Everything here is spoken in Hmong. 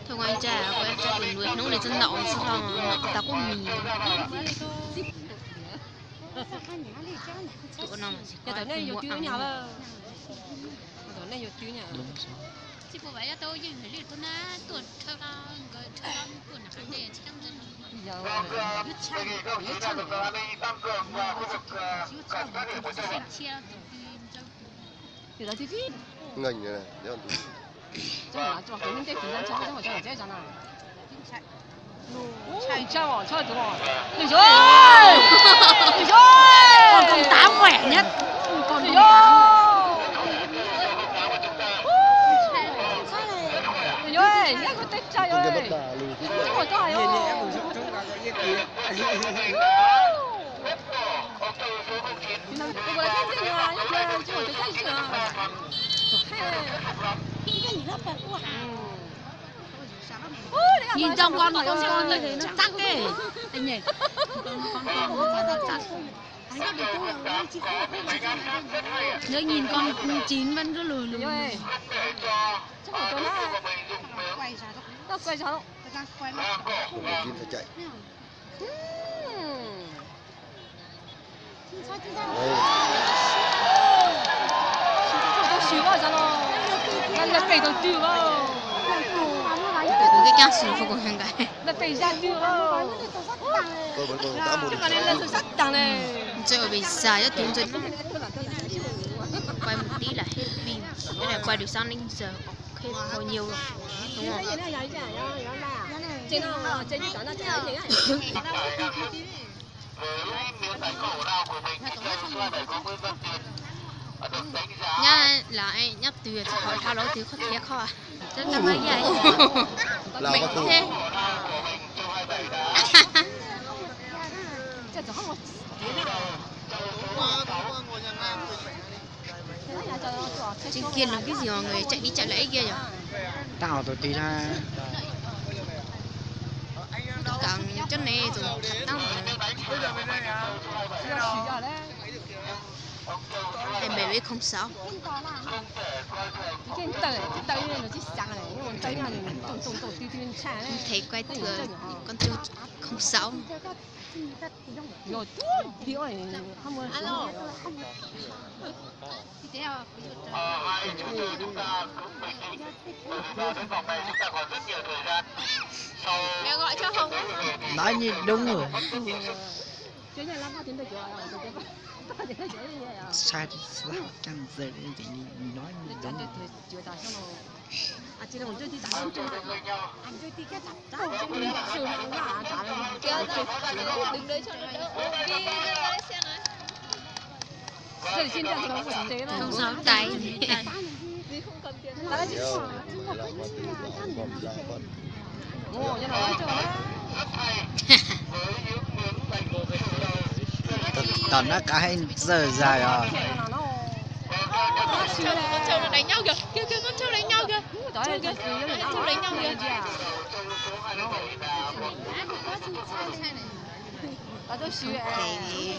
Thov ua ib tsa, ua ib tsa tus nws hnub li txog ntaum xwb ho, tas kuj mis. Tus no mas tsis, nej yuav twb nyab. Tsis pom vas yog tau yeej hais li tus na, tuaj rhawv nkawd rhawv tuaj nram qab dej tsis cab ntawd no. Nhìn trong con, con con như thế nó chắc ấy. Anh nhỉ? Con con con nó chắc. Nếu nhìn con chín vẫn cứ lùi lùi. Quay ra. Quay ra. Quay ra. Lawv pem tau twg os? Kuv twb caj sus kuv kheev nkaus. Lawv pem zaj twg os? Lawv sab tag ne. Ntse ua pes xas yob twg ntse. Quay một tí là hết pin. Cái này quay được xác định giờ có khi có nhiều. Đúng không? Nyab lawv, nyab twg tsis qhov dhau lawv twg qhov thiab qhov. Txawj txawj mas yam. Mem thiab. Tseem kiag lus kib zis os, tseem dib tseem lawm ib kiag yom. Tau tus twg na. Kam coj ne tus thav tau. Em bảy với không sáu. Thế quay thử con Trung không sáu. Alo. Mẹ gọi cho Hồng. Nói như đúng rồi. Sai, căng giờ nói như đúng. Không sao, cay. Tom nab qa hais txawj zag os. Con trâu nó đánh nhau kìa, kìa, kìa, con trâu đánh nhau kìa. Trâu kìa, con trâu đánh nhau kìa. Không thể